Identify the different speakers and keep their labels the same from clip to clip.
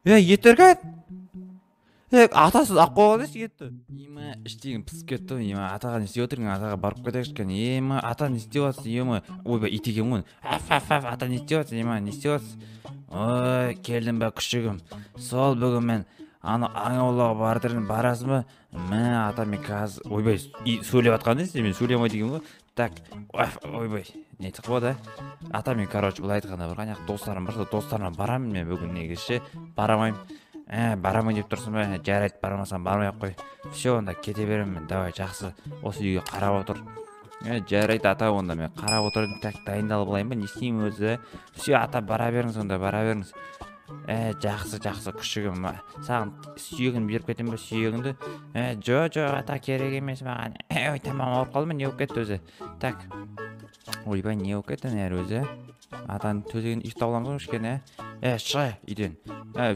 Speaker 1: Е, ет. Е, атасыз ақ қойған десе етті. Ема, іштегім пысып кетті. Ема, атаға не істеп отырсың? Атаға барып кетейікші кәне. Ема, ата не істеп жатсыз? Ема, ойбай, ит екен ғой. Аф, аф, аф, ата не істеп жатсыз? Ема, не істеп жатсыз? Ой, келдім бе, күшігім? Сол бүгін мен ана аң аулауға бардырын, барасың ба? Мә, ата, мен қазір, ойбай, сөйлеп жатқан несі, мен сөйлей алмайды екенмін ғой. Так, ойбай, не айтсақ болады, а? Ата, мен, короче, былай айтқанда, бір ана достарым бар, сол достарыма барамын мен бүгін негізі ше, бара алмаймын. Бара алмай деп тұрсың ба? Жарайды, бармасаң бармай ақ қой. Все, онда кете беремін мен, давай, жақсы, осы үйге қарап отыр. Жарайды, ата, онда мен қарап отырдым. Так, дайындалып алайын ба, не істеймін өзі? Все, ата, бара беріңіз онда, бара беріңіз. Жақсы, жақсы, күшігім, саған сүйегін беріп кетемін бе, сүйегіңді? Жоқ, жоқ, ата, керек емес маған. Ой, тамағым ауырып қалды ма, не болып кетті өзі? Так, ойбай, не болып кетті нәрі өзі? Атаның төсегін ұйықтап аламыз ғой кішкене. Шық үйден.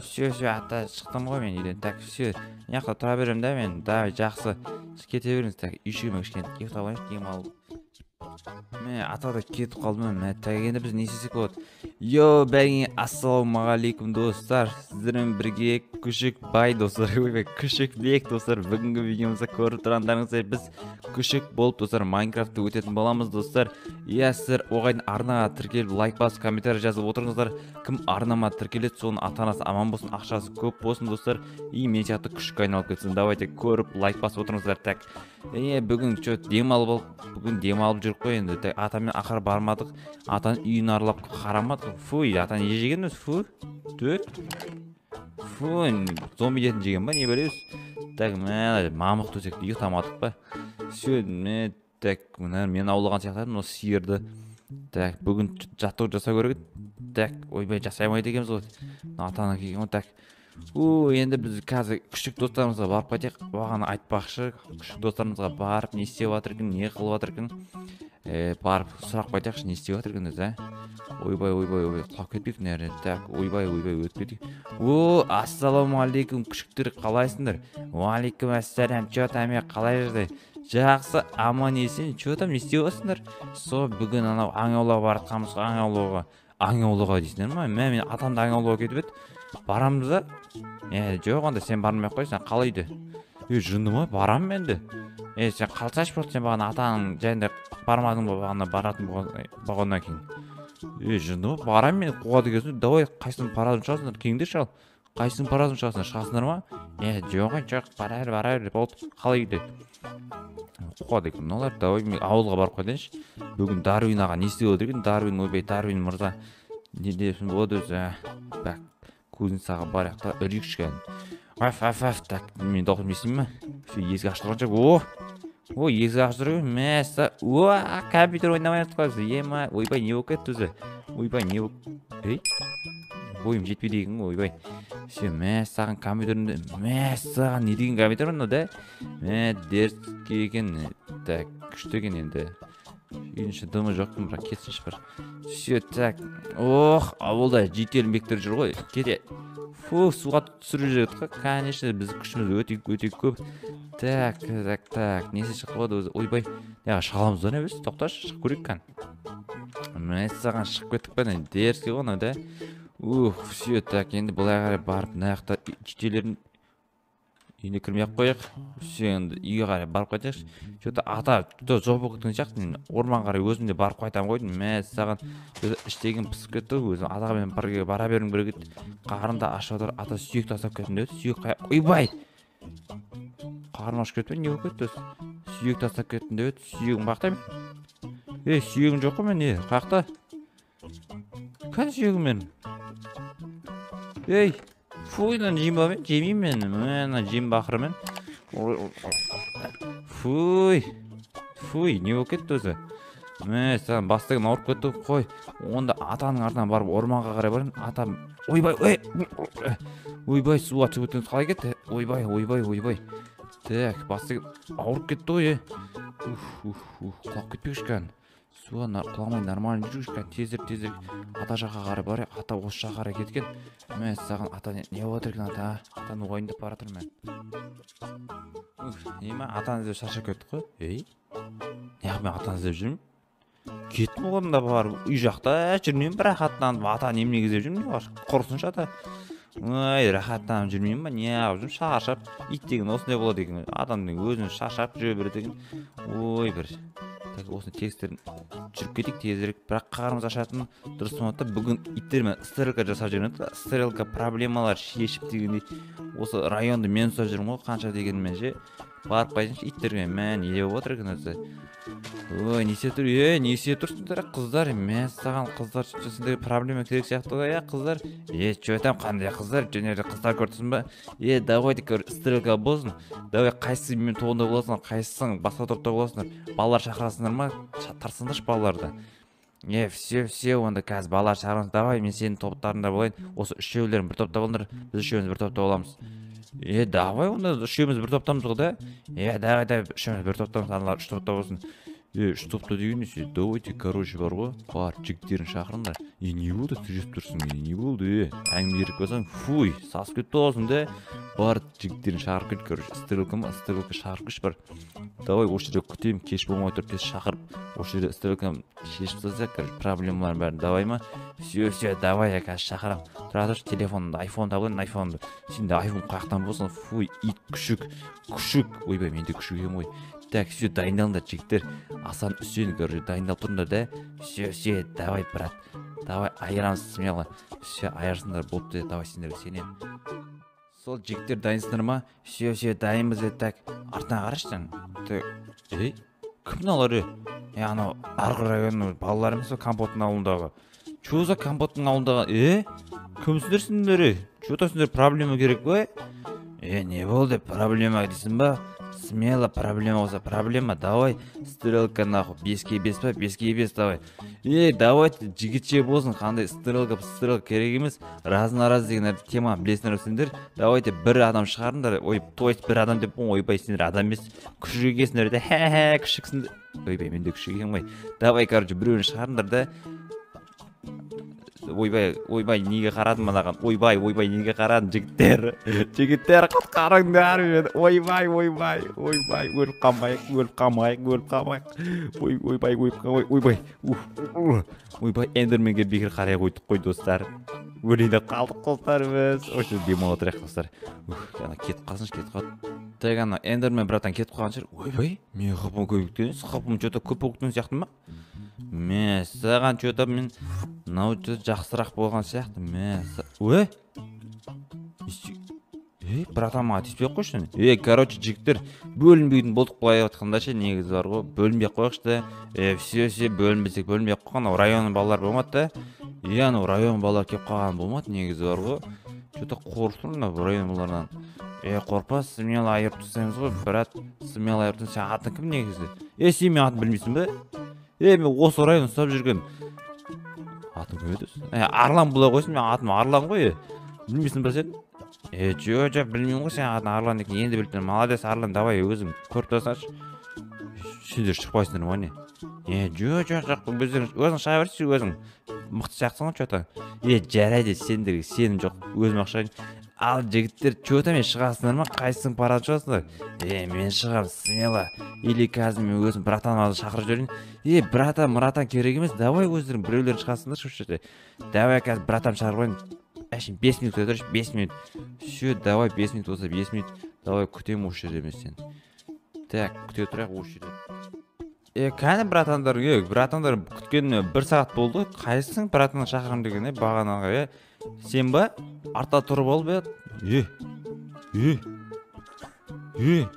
Speaker 1: Все, все, ата, шықтым ғой мен үйден. Так, все, мына жақта тұра беремін да мен. Давай, жақсы, кете беріңіз. Так, үйшігіме кішкене ұйықтап алайыншы, демалып. Мә, ата да кетіп қалды ма? Мә, так, енді біз не істесек болады? Йо, бәріңе ассалаумағалейкум, достар. Сіздермен бірге Күшік Бай, достар. Ойбай, Күшік Бек, достар. Бүгінгі видеомызда көріп тұрғандарыңыздай, біз күшік болып, достар, Майнкрафтты өтетін боламыз, достар. Иә, сіздер оғайдың арнаға тіркеліп, лайк басып, комментарий жазып отырыңыздар. Кім арнама тіркеледі, соның ата-анасы аман болсын, ақшасы көп болсын, достар. И мен сияқты күшікке айналып кетсін. Давайте көріп, лайк басып отырыңыздар. Так, бүгін чё, демалып алып, бүгін демалып жүріп қой енді. Так, атамен ақыры бармадық. Атаның үйін аралап қарамадық. Фу, ата не жеген өзі? Фу, төрт. Фу, зомби етін жеген ба, не білеміз. Так, мә, мамық төсекте ұйықтамадық па? Все, мә, так, мына мен аулаған сияқты едім, осы сиырды. Так, бүгін жаттығу жасау керек еді. Так, ойбай, жасай алмайды екенбіз ғой. Мына атаның келген ғой. Так, у, енді біз қазір күшік достарымызға барып қайтайық. Бағана айтпақшы, күшік достарымызға барып, не істеп жатыр екен, не қылып жатыр екен. Барып сұрақ қайтайықшы, не істеп жатыр екен өзі, ә? Ойбай, ойбай, ойбай, құлап кетпейік мына жерде. Так, ойбай, ойбай, өтіп кетейік. О, ассалаумағалейкум, күшіктер, қалайсыңдар? Уағалейкум ассалам, чё там, е, қалай жағдай? Жақсы, аман есен, чё там, не істеп жатсыңдар? Со, бүгін анау аң аулауға бара жатқанбыз ғой, аң аулауға. Аң аулауға дейсіңдер ма? Мә, мен атам да аң аулауға кетіп еді. Барамыз да? Жоқ, онда сен бармай ақ қой, сен қал үйде. Жынды ма? Барамын мен де. Сен қалсайшы болды, сен бағана атаның жайында бармадың ба, бағана баратын болғаннан кейін. Жынды ма? Барамын мен, қуады екенсің. Давай, қайсының паразын шығасыңдар, келіңдерші ал. Қайсының паразын шығасыңдар, шығасыңдар ма? Жоқ, жоқ, бара бер, бара бер, болды, қал үйде. Қуады екен мыналар. Давай, мен ауылға барып қайтайыншы. Бүгін Дарвин аға не істеп отыр екен? Дарвин, ойбай, Дарвин мырза. Не депсің болады өзі, ә? Так, кузницаға барайық та, үрейікші кәдімгі. Аф, аф, аф, так, мен дауысым естимін ме? Все, есік ашып тұрған шығар. О, о, есік ашып тұр екен. Мәссә, о, компьютер ойнамай жатып қалыпсыз. Ема, ойбай, не болып кетті өзі? Ойбай, не болып, ей, бойым жетпейді екен ғой, ойбай. Все, мәссаған, компьютерімді, мәссаған, не деген компьютер мынау да? Мә, дерзкий екен. Так, күшті екен енді. Үйдің ішінде дымы жоқ екен, бірақ кетсінші бір. Все, так, ох, ауылда житель жүр ғой. Кете. Фу, суға түсіріп жібердік қой. Конечно, біздің күшіміз өте, өте көп. Так, так, так, несі шығып қалады өзі? Ойбай, неға шыға аламыз ба не біз? Тоқташы, шығып көрейік кән. Мәссаған, шығып кеттік па не? Дерзкий ғой мынау да. Ух, все, так, енді былай қарай барып, мына жақта жителердің үйіне кірмей ақ қояйық. Все, енді үйге қарай барып қайтайықшы. Чё-то ата, чё-то жоқ болып кеткен сияқты. Мен орманға қарай өзім де барып қайтамын ғой деймін. Мәссаған, өзі іштегім пысып кетті ғой өзім. Атамен бірге бара бергім керек еді. Қарным да ашып жатыр. Ата сүйек тастап кеттім деді. Сүйек қая-, ойбай! Қарным ашып кетті ме? Не болып кетті өзі? Сүйек тастап кеттім деп еді. Сүйегім қаяқта мен? Сүйегім жоқ қой мен, не? Қаяқта? Қане сүйегім менің? Ей, фу, мынаны жеймін ба мен? Жемеймін мен. Мә, мынаны жеймін ба ақыры мен? Фуй, фуй, не болып кетті өзі? Мә, саған бас деген ауырып кетті қой. Онда атаның артынан барып орманға қарай барайын. Атам, ойбай, ой, ойбай, суға түсіп кеткен қалай кетті? Ойбай, ойбай, ойбай. Так, бас деген ауырып кетті ғой, е. Уф, уф, уф, құлап кетпекші кәдімгі. Суға құламай нормально жүргізші кәдімгі, тезірек, тезірек ата жаққа қарай барайық. Ата осы жаққа қарай кеткен. Мә, саған ата не болып жатыр екен, ата? Атаны уайымдап бара жатырмын мен. Уф, не ма, атаны іздеп шаршап кеттік қой. Ей, неғып мен атаны іздеп жүрмін? Кеттім ғой мында барып, үй жақта жүрмеймін, бір рахаттанып, ата неменеге іздеп жүрмін? Құрысыншы ата. Ой, рахаттанып жүрмеймін ба, неғып жүрмін, шаршап. Ит деген осындай болады екен, адамның өзін шаршап жүре береді екен. Ой, бір. Так, осыны текстерін жүріп кетейік тезірек. Бірақ қарнымыз ашатын дұрыс болады да. Бүгін иттермен стрелка жасап жүрген едік. Стрелка проблемалар шешіп дегендей. Осы районды мен ұстап жүрмін ғой, қанша дегенмен ше. Барып қайтайыншы иттермен, мә, не деп отыр екен өзі. Ой, не істеп тұр? Е, не істеп тұрсыңдар, қыздар? Мә, саған қыздар, сендерге проблема керек сияқты ғой, иә, қыздар? Е, чё там, қандай қыздар? Және де қыздар көрдіңсің ба? Е, давайте, стрелка болсын. Давай, қайсысы менің тобымда боласыңдар, қайсысың басқа топта боласыңдар? Балалар шақырасыңдар ма? Тартсаңдаршы балаларды. Е, все, все, онда қазір балалар шақырамыз. Давай, мен сенің топтарыңда болайын. Осы үшеулерің бір топта болыңдар, біз үшеуміз бір топта боламыз. Е, давай, онда үшеуміз бір топтамыз ғой да? Е, давай, давай, үшеуміз бір топтамыз, аналар үш топта болсын. Е, үш топта деген несі? Давайте, короче, бар ғой, бар, жігіттерін шақырыңдар. Е, не болды, түжеп тұрсың, е, не болды, е? Әңгіме керек болсаң, фуй, сасып кетті боласың да. Бар, жігіттерін шақырып кет, короче, стрелка ма, стрелка шақырып кетші бар. Давай, осы жерде күтемін, кеш болмай тұрып тез шақырып, осы жерде стрелканы шешіп тастайық, короче, проблемалардың бәрін, давай ма? Все, все, давай, я қазір шақырамын. Тұра тұршы, телефонымды, айфон табылайын, айфонымды. Сенде айфон қаяқтан болсын, фуй, ит, күшік, күшік. Ойбай, менде күшік екен ғой. Так, все, дайындалыңдар, жігіттер. Асан, Үсен, короче, дайындалып тұрыңдар да. Все, все, давай, брат. Давай, айырамыз смело. Все, айырсыңдар, болыпты, давай, сендерге сенемін. Сол жігіттер дайынсыңдар ма? Все, все, дайынбыз, так. Артына қарашы сен. Так, ей, кім мыналар, е? Е, анау арғы районның балалары емес пе, Компоттың ауылындағы? Чё за Компоттың ауылындағы? Е, кімсіңдер сендер, е? Чё то сендер проблема керек па? Е, не болды, проблема дейсің ба? Смело, проблема болса проблема, давай, стрелка нахуй, 5-ке 5 па, 5-ке 5, давай. Е, давайте, жігітше болсын, қандай стрелка, стрелка керек емес, раз на раз деген тема білесіңдер сендер. Давайте, бір адам шығарыңдар, ой, то есть бір адам деп, ойбай, сендер адам емес, күшік екенсіңдер де, хе-хе, күшіксіңдер. Ойбай, мен де күшік екенмін ғой. Давай, короче, біреуін шығарыңдар да. Ойбай, ойбай, неге қарадым мынаған? Ойбай, ойбай, неге қарадым, жігіттер? Жігіттер, құтқарыңдар мені. Ойбай, ойбай, ойбай, өліп қалмайық, өліп қалмайық, өліп қалмайық. Ой, ойбай, ой, ойбай. Ойбай, эндерменге бекер қарай қойдық қой, достар. Өлейін деп қалдық, достар, біз. Осы демалып отырайық, достар. Ух, ана кетіп қалсыншы, кетіп қалды. Так, ана эндермен, братан, кетіп қалған шығар. Ойбай, мен хпым көбейіп кеткен емес, хпым чё-то көп болып кеткен сияқты ма? Мә, саған чё-то мен мынау чё-то жақсырақ болған сияқты. Мә, ой? Ей, братан, маған тиіспей ақ қойшы. Ей, короче, жігіттер, бөлінбейтін болдық былай айтқанда ше, негізі бар ғой, бөлінбей ақ қояйықшы да. Е, все, все, бөлінбесек, бөлінбей ақ қойған, анау районның балалары болмады да. Е, анау район балалары келіп қалған болмады, негізі бар ғой. Чё-то қорқып тұрмын мына район балаларынан. Е, қорықпа, смело айырып тастаймыз ғой, брат, смело айырып тастаймыз. Сен атың кім негізі? Е, сен менің атымды білмейсің бе? Е, мен осы районды ұстап жүрген. Атың кім еді өзі? Е, Арлан бола қойсын, менің атым Арлан ғой, е. Білмейсің ба сен? Е, жоқ, жоқ, білмеймін ғой сенің атың Арлан екен. Енді біліп тұрмын. Молодец, Арлан, давай өзің көріп тасташы. Сендер шықпайсыңдар ма не? Е, жоқ, жоқ, жоқ, өздерің, өзің шыға берші, өзің. Мықты сияқтысың ғой, чё-то. Е, жарайды, сендерге сенім жоқ, өзім ақ шығайын. Ал, жігіттер, чё-то мен шығасыңдар ма? Қайсысың парады шығасыңдар? Е, мен шығамын, смело. Или қазір мен өзім братанымды шақырып жіберейін. Е, братан, мыратан керек емес, давай өздерің біреулерің шығасыңдаршы осы жерде. Давай қазір братан шақырып қояйын. Әшейін 5 минут күте тұршы, 5 минут. Все, давай 5 минут болса 5 минут. Давай күтемін осы жерде мен сені. Так, күте тұрайық осы жерде. Е, кәні братандар, е, братандар күткеніне 1 сағат болды. Қайсысың братанды шақырамын деген, е, бағанағы, е? Сен ба? Артта тұрып алып, е? Е, е, е,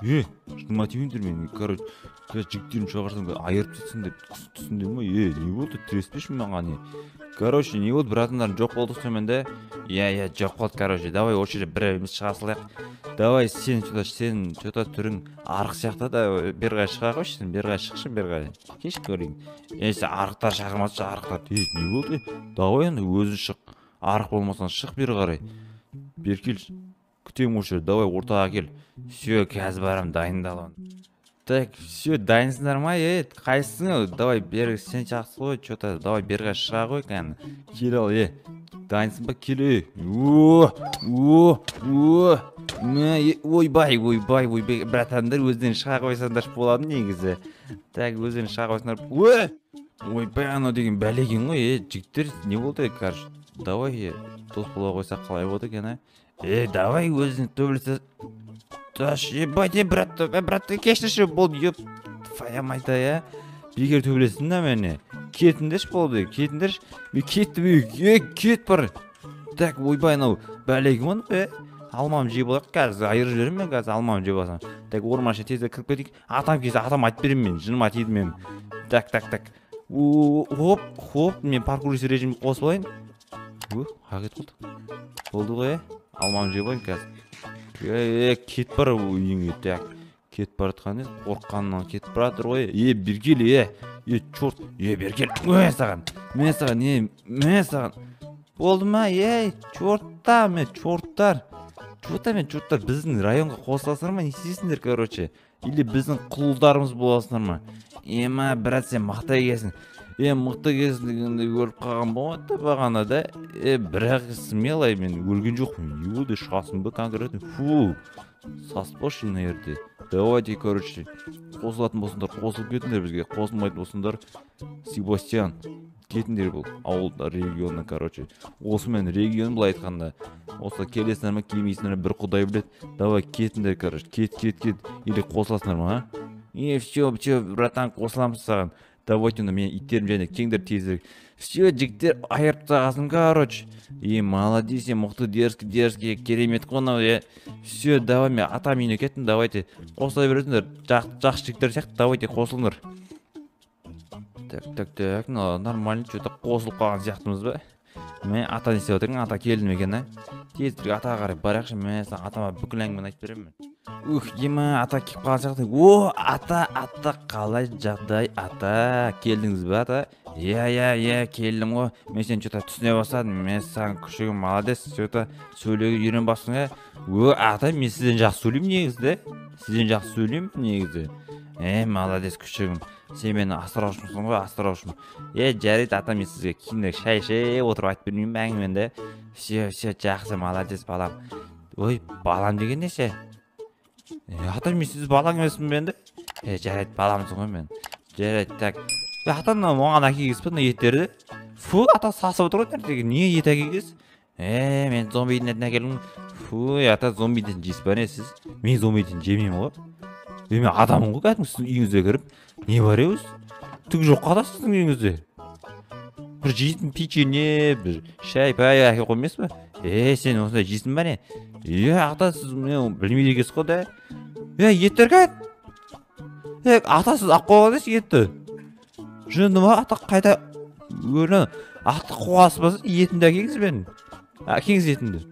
Speaker 1: е, шыныма тимеңдер мені, короче, қазір жігіттерімді шақырсам, айырып тастайсың деп түсіндім ғой. Е, не болды, тіреспеші маған, е? Короче, не болды, братандар жоқ болды сонымен де. Иә, иә, жоқ болды, короче, давай осы жерде біреуіміз шыға салайық. Давай, сен чё-то, сен чё-то түрің арық сияқты да, бері қарай шыға қойшы, сен бері қарай шықшы, бері қарай. Кеш көрейін. Е, сен арықтар шақырмасшы, арықтар. Е, не болды? Давай енді өзің шық. Арық болмасаң шық бері қарай. Бері кел. Күтемін осы жерде, давай ортаға кел. Все, қазір барамын, дайындаламын. Так, все, дайынсыңдар ма? Е, қайсысың? Давай бері, сен жақсы ғой, чё-то, давай бері қарай шыға ғой кәні. Кел ал, е. Дайынсың ба? Кел, е. О, о, о. Мә, е, ойбай, ойбай, ойбай. Братандар, өздерің шыға қойсаңдаршы болады негізі. Так, өздерің шыға қойсаңдар. Ой! Ойбай, анау деген бәле екен ғой, е, жігіттер, не болды, короче? Давай дос бола қойсақ қалай болады екен, а? Давай өзің төбелесе. Ебать, брат, брат, кешірші, болды, еп, твоя мать, иә. Бекер төбелестің да мені. Кетіңдерші болды, кетіңдерші. Мен кеттім, кет бар. Так, ойбай, анау бәле кім оны, Алмам жеп алайық, қазір айырып жіберемін мен, қазір алмам жеп алсам. Так, орман ішіне тезірек кіріп кетейік. Атам келсе, атам айтып беремін мен, жыныма тиді мен. Так, так, так. Хоп, хоп, мен паркур режимін қосып алайын. Қақ кетіп қалды. Болды ғой, алмам жеп алайын қазір. Кет бар үйіңе, так. Кетіп бара жатқан еді, қорыққаннан кетіп бара жатыр ғой. Бері кел, черт, бері кел. Мә саған, мә саған, мә саған. Болды ма, черттар, мен черттар. Чё-то мен черттар, біздің районға қосыласыңдар ма, не істейсіңдер, короче? Или біздің құлдарымыз боласыңдар ма? Ема, брат, сен мықты екенсің. Мықты екенсің дегенде өліп қалған болмады бағана да. Бірақ смело мен өлген жоқпын. Өлді шығасың ба конкретно? Фу, саспашы мына жерде. Давайте, короче, қосылатын болсаңдар, қосылып кетіңдер бізге. Қосылмайтын болсаңдар, Себастьян, кетіңдер бұл ауыл регионына, короче. Осымен регион былай айтқанда. Осы келесіңдер ме, келмейсіңдер ме, бір құдай біледі. Давай кетіңдер, короче, кет, кет, кет. Или қосыласыңдар ма, а? Все, все, братан, қосыламыз саған. Давайте, онда мен иттерім және кеңдер тезірек. Все, жігіттер, айырып тастағансың, короче. Молодец, мықты, дерзкий, дерзкий, керемет қой мынау, Все, давай, мен атам үйіне кеттім, давайте. Қосыла бересіңдер, жақсы жігіттер сияқты, давайте қосылыңдар. Так, так, так, ну, нормально, что-то қосылып қалған сияқтымыз ба? Мен ата не істеп отырмын, ата келдім екен, а? Тезірек атаға қарай барайықшы, мен саған атама бүкіл әңгімені айтып беремін. Ух, ема, ата келіп қалған сияқты. О, ата, ата, қалай жағдай, ата, келдіңіз бе, ата? Иә, иә, иә, келдім ғой. Мен сені что-то түсіне бастадым. Мен саған күшігім, молодец, что-то сөйлеуге үйреніп бастың, ә? О, ата, мен сізден жақсы сөйлеймін негізі, де? Сізден жақсы сөйлеймін негізі. Молодец, күшігім. Сен мені асыраушымсың ғой, асыраушым. Жарайды, ата, мен сізге кейінірек шай ішіп отырып айтып бермеймін бе әңгімені? Все, все, жақсы, молодец, балам. Ой, балам деген несі? Ата, мен сіз балаң емеспін бе енді? Жарайды, баламсың ғой мен. Жарайды, так. Ата, мынау оған әкелгенсіз бе, мына еттерді? Фу, ата, сасып отыр ғой нертеге. Не ет әкелгенсіз? Мен зомбидің етін әкелдім. Фу, ата, зомбидің етін жейсіз ба не сіз? Мен зомбидің етін жемеймін ғой. Мен адаммын ғой, кәдімгі сіздің үйіңізге кіріп. Не бар еді өзі? Түк жоқ қой сіздің үйіңізде. Бір жейтін печенье, бір шай пай әкеліп қоймайсыз ба? Сен осындай жейсің ба не? Ата, сіз мен білмейді екенсіз ғой да. Еттер қайда? Ата, сіз ақ қойған дейсіз етті. Жынды ма, ата, қайда? Өлі, ата қуасыз ба сіз? Етімді әкеліңіз менің. Әкеліңіз етімді.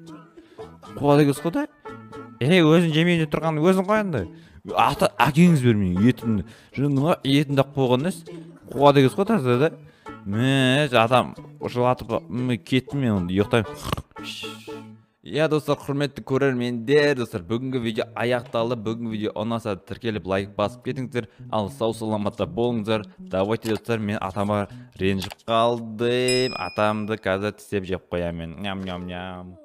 Speaker 1: Қуады екенсіз ғой да. Өзің жемейін деп тұрғанды өзің қой енді. Ата, әкеліңіз бермейін етімді. Жынды ма, етімді ақ қойған дейсіз. Қуады екенсіз ғой таза да. Мә, адам жылатып кеттім мен онда, ұйықтаймын. Иә, достар, құрметті көрермендер, достар, бүгінгі видео аяқталды. Бүгінгі видео ұнаса тіркеліп лайк басып кетіңіздер. Ал сау саламатта болыңыздар. Давайте, достар, мен атама ренжіп қалдым. Атамды қазір тістеп жеп қоямын. Ням ням ням.